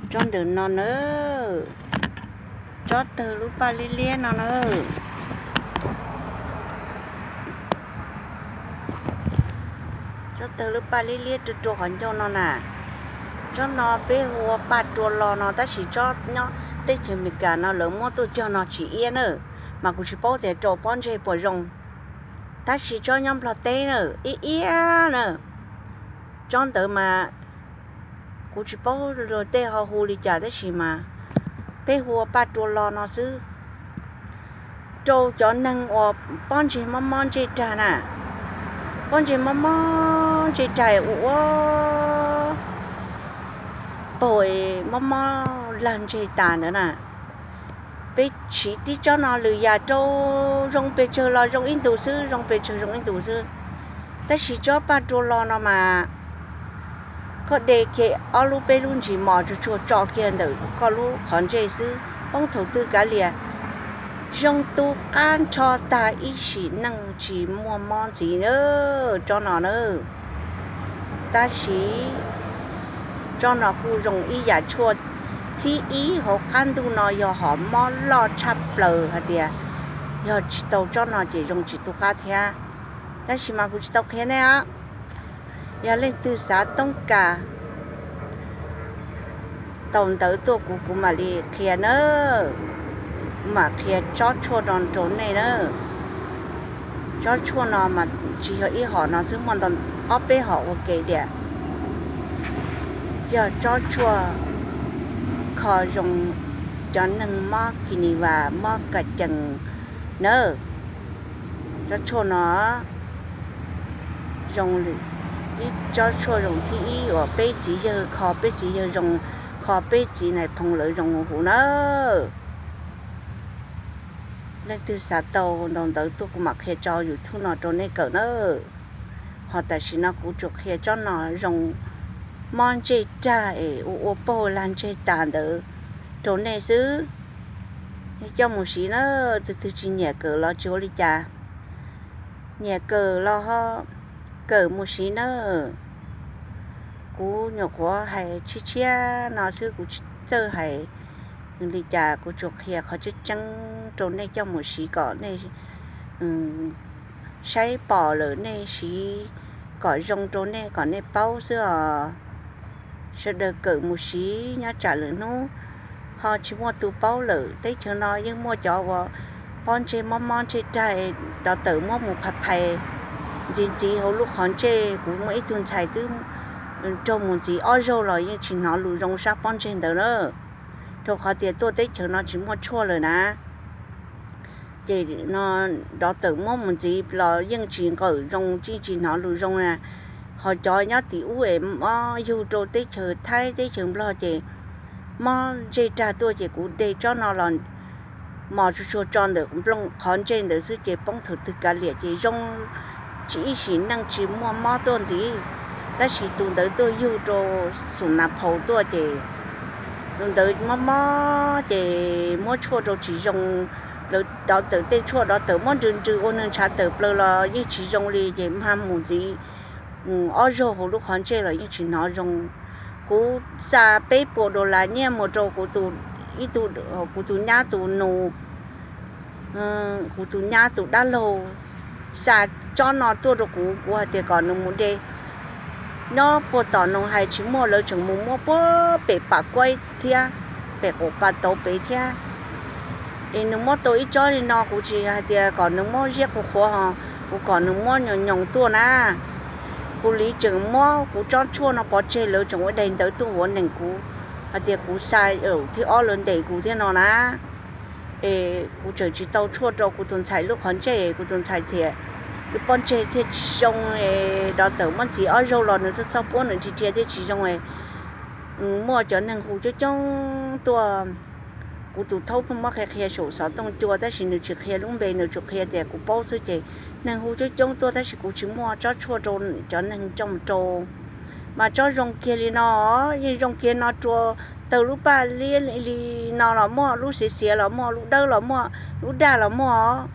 Tsob ntawm no na, tsob tawg lub paj liab liab no na. Tsob tawg lub paj liab liab rua rua qhov ncauj no na. Tsob no peb hu ua paj rua los no, tab sis tsob nyob teb chaws Amelikas no lawv muab tuaj cog no tsis iab na, mas kuv tsis paub tias rau pob ntseg puas zoo. Tab sis tsob nyob Nplog teb na, iab iab na. Tsob ntawd mas kuv tsis paub luag tej ho hu li cas, tab sis mas peb hu ua paj rua los no xwb. Rau cov neeg uas pob ntseg mob mob ntsej rag na, pob ntseg mob mob ntsej rag ua ua paug mob mob lag ntseg tas ntawd na, peb siv tib tsob no lwm yam rau, zoo pes tsawg los zoo ib ntus xwb, zoo pes tsawg zoo ib ntus xwb. Tab sis tsob paj rua los no mas koj de kiag ob lub peb lub ntsis mos tsuag tsuag tso kiag ntawm koj lub qhov ntsej xwb, poob thaum twg kav liam, zoo tu qab nrho tag ib sim neej tsis muaj mob ntxiv na, tsob no na. Tab sis tsob no kuj zoo ib yam tshuaj thib ib hauv qab ntuj no, yog hom mob loj tshaj plaws hais tias yog tsis tau tsob no ces zoo tsis tu qab thiab. Tab sis mas kuv tsis tau qhia nej os. Yog leej twg xav toob kas tau ntawv tuaj kuv, kuv mam li qhia na, mam qhia tsob tshuaj no rau nej na. Tsob tshuaj no mas tsis yog ib hom no xwb, muaj ntau ob peb hom ua ke tiam. Yog tsob tshuaj kho zoo cov neeg mob kis nis vas, mob kas cees na. Tsob tshuaj no zoo, ib tsob tshuaj zoo thib ib uas peb txiv yawg kho, peb txiv yawg zoo kho, peb txiv nais phoo lawv zoo huv na. Leej twg xav tau ntau ntawv tuaj kuv mam qhia tso YouTube no rau nej kawm na. Ho tam sim no kuv tsuas qhia tsob no zoo mob ntsej rag es ua ua paug lag ntseg tas ntawd rau nej xwb. Nej coj mus siv na, tus twg tsis nyiam kawm los tsis ua li cas, nyiam kawm los ho kawm mus siv na. Kuv nyuam qhuav hais tshiab tshiab no xwb, kuv tsis txawj hais li cas, kuv tsuas qhia qhov tseeb tseeb rau nej coj mus siv kom nej saib pom lawm nej siv kom zoo rau nej, kom nej paub xwb os. Sawv daws kawm mus siv, nyob tsam lwm hnub ho tsis muaj tus paub lawm. Teb chaws no yeej muaj cov uas pob ntseg mob mob ntsej rag, cov tawm muab mus phais phais ntxiv ntxiv hauv lub qhov ntsej. Kuv muaj ib tug ntxhais twb raug mus ntxiv ob zaug los yeej tsis hnov lus zoo sab pob ntseg ntawd na, rau qhov tias tuaj teb chaws no tsis muaj tshuaj lawm na. Ces no cov tawm muab mus ntxiv los yeej tsis nqawm zoo, yeej tsis hnov lus zoo na. Ho cov nyob tim ub es mob yug rau teb chaws Thaib teb chaws Nplog ces mob ntsej rag tuaj ces kuv de tsob no los mos tsuag tsuag tso ntawm nplooj qhov ntsej ntawd xwb ces poob thaum twg kav liam ces zoo, tsis ib sim neej tsis muaj mob tuaj ntxiv. Tab sis tus ntawd tuaj yug rau Xus Nas Phaus tuaj ces tus ntawd mob mob ces muab tshuaj rau tsis zoo, lawv dov tawm tej tshuaj dov tawm muab nrws nrws ua nws ntshav tawm plaws los yeej tsis zoo li ces mag mus ntxiv ob zaug hauv lub qhov ntsej los yeej tsis hnov zoo. Kuv xa peb puas dollar nyiaj mus rau kuv tus, ib tug, kuv tus nyab tus nus, kuv tus nyab tus dab laug xa tsob no tuaj rau kuv, kuv hais tias kom nws mus de. Nyob puag tom nws hais tsis muaj, lawv tseem mus muab puag pem Pas Kuaib thiab, pem qaum Pas Tauv pem thiab. Es nws muab tau ib tsob li no, kuv tsis hais tias kom nws muab ziab qhuav qhuav ho, kuv kom nws muab nyoos nyoos tuaj na. Kuv li tseem muab kuv tsob tshuaj no pov tseg, lawv tseem ua daim ntawv tuaj ua neeg kuv hais tias kuv xa thiab ob lawv ntes kuv thiab no na. Es kuv tseem tsis tau tshuaj rau kuv tus ntxhais lub qhov ntsej, kuv tus ntxhais thiaj, lub pob ntseg thiaj tsis zoo, dov tawm muab ntxiv ob zaug los nws txhob txhob puab nws rhia rhia thiaj tsis zoo. Muaj cov neeg hu coob coob tuaj, kuv tus thaub pheej muab qhia qhia saum xov tooj cua tab sis nws tsis qhia lub npe, nws tsuas qhia tias kuv paub xwb ces neeg hu coob coob tuaj tab sis kuv tsis muaj tsob tshuaj rau cov neeg coj mus rau. Mas tsob zoo kiag li no, yeej zoo kiag no rua, tawg lub paj liab li no los muaj, lub xiav xiav los muaj, lub dawb los muaj, lub daj los muaj os.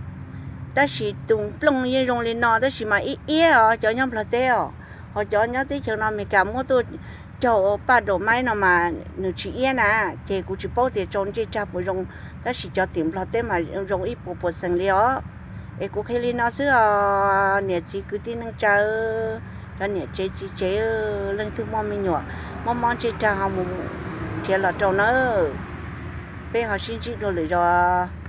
Tab sis tus nplooj yeej zoo li no tab sis mas ib iab os cov nyob Nplog teb os, ho cov nyob teb chaws no Amelikas muab tuaj raug paj daum maib no mas nws tsis iab na, ces kuv tsis paub tias tso ntsej tsag puas zoo, tab sis cov tim Nplog teb mas zoo ib puas puas xees li os. Es kuv qhia li no xwb os niam txiv kwv tij neej tsa, cov niam tsev txiv tsev, leej twg muaj me nyuam mob mob ntsej tsag ho mus nrhiav los rau nawb. Peb ho sib ntsib dua lwm zaus.